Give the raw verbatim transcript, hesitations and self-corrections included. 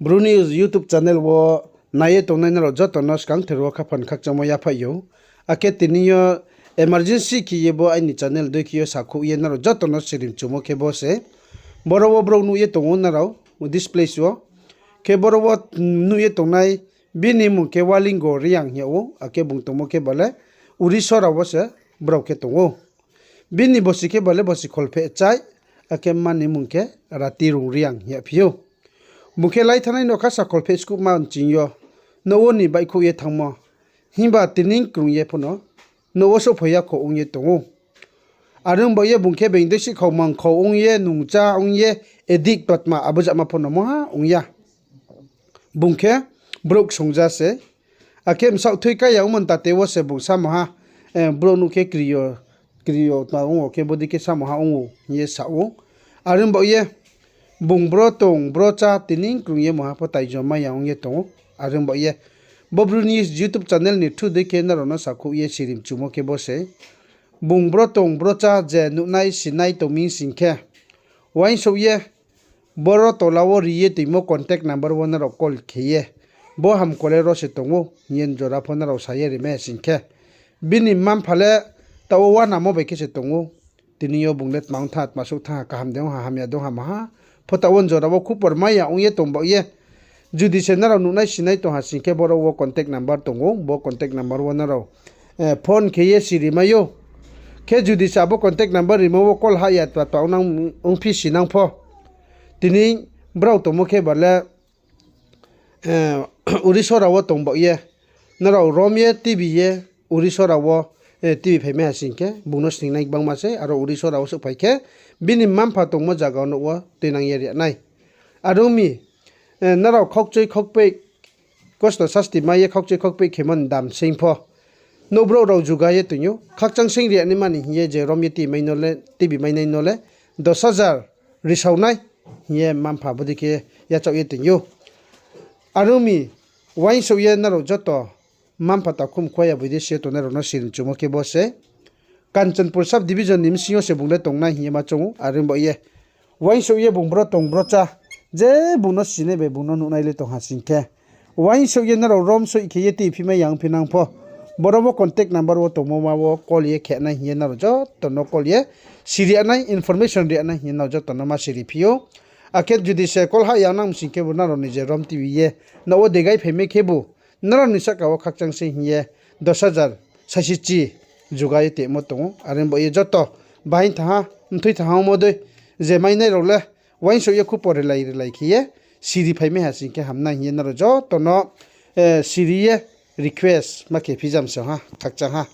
Bru News YouTube channel wo nai ye tongnai nrao joto no skangther wo khaphan khakchangmo yaphaih ou. Akhe tini yo emergency khe ye bo aini channel dei khe yo sakhouh ye nrao joto no sirimchumo khe bo se. Boro wo brouh nuh ye tong ou nrao displays wo. Khe boro wo nuh ye tongnai bini mmung khe Walingo Reang hing yag ou, akhe bung tongmo khe ba le Urisora wo se brao khe tong ou. Bini bosi khe ba le bosi kholpheh chai, akhe mma ni mmung khe Ratirung Reang hing yagphi ou. Bung khe lai thanngnai no kha sa kholpheh skuhma nching yo nouh wo ni baihkhouh ye thanngmo. Himba tini krung ye pho no nouh wo souhphai ya kho ong ye tong ou. Are ong baoh ye bung khe being dei sihkhau mangkhau ong ye, nungcha ong ye, addict totma abo jama pho no moha ong ya. Bung khe brouh ksongja se. Akhe bsaoh thoi kaya ongmo ni tate wo se bung samoha, brouh nuh khe kri yo, kri yo tma ong ou khe bodei khe samoha ong ou hing ye sa ou. Are ong baoh ye bung bro tong bro chá tini krung ye moha pho taijo mai ya ong ye tong ou. Are ong baoh ye bo Bru News YouTube channel ni through dei khe nrao no sakhouh ye sirimchumo khe bo se. Bung bro tong bro chá je nuhnai sinai tong mi sing khe, uaingsouh ye boro tola wo ri ye toimo contact number wo nrao call khe ye, bo hamkole ro se tong ou hing ye jora pho nrao sa ye rimai sing khe, bini mma-mpha le taoh wo uanamo bai khe se tong ou. Tini yo bung le tma ong tha, tma souh tha, kaham de ong ha, hamya de ong ha, maha pho taoh wo jora wo khupor mai ya ong ye tong baoh ye. Judi se nrao nuhnai sinai tong ha sing khe, boro wo contact number tong ou, bo contact number wo nrao phone khe ye siri mai ou. Khe judi se abo contact number rimo wo call hah ya tma tma ong phi sinang pho, tini brao tongmo khe ba le Urisora wo tong baoh ye, nrao rom ye tibi ye, Urisora wo tibi phaimai ha sing khe bung no sningnai gbangma sei, aro Urisora wo souhphai khe bini mma-mpha tongmo zaga wo nouh wo tuinang ye ri nai. Are ong mi, nrao khaukchoi khaukpeih, kosto sasti mai ye khaukchoi khaukpeih khemo ni dam seing pho, nouh brouh rao juga ye toing ou, khakchang seing ri naima ni hing ye je rom ye tibi mai no le, tibi mainai no le dos hajar risao nai hing ye mma-mpha bodei khe yachaoh ye toing ou. Are ong mi, uaingsouh ye nrao joto mma-mpha takhu mkhu ya boi dei si ye tongnai rao no sirimchumo khe bo se. Kanchanpur sub division ni bsing yo se bung le tongnai hing ye ma choung ou, are ong baoh ye uaingsouh ye bung bro tong bro chá, je bung no sinai bai bung no nuhnai le tong ha sing khe, uaingsouh ye nrao rom soih khe ye tibi phi mai ya ong phi nang pho, boro wo contact number wo tongmo ma wo call ye khe nai hing ye nrao joto no call ye siri nai, information ri nai hing ye nrao joto no ma siri phi ou. Akhe judi se call hah ya nang sing khe bo nrao ni je rom tibi ye, nouh wo degai phaimai khebu, nrao ni sahka wo khakchang sei hing ye dos hajar saisi chi juga ye tongmo tong ou. Are ong baoh ye joto bahai thanng ha, mthoi thanng ha ongmo dei, je mainai rao le uaingsouh ye khupor rilai rilai khe ye siri phaimai ha sing khe hamnai hing ye nrao joto no siri ye request ma khe phi jam se ha, khakchang ha.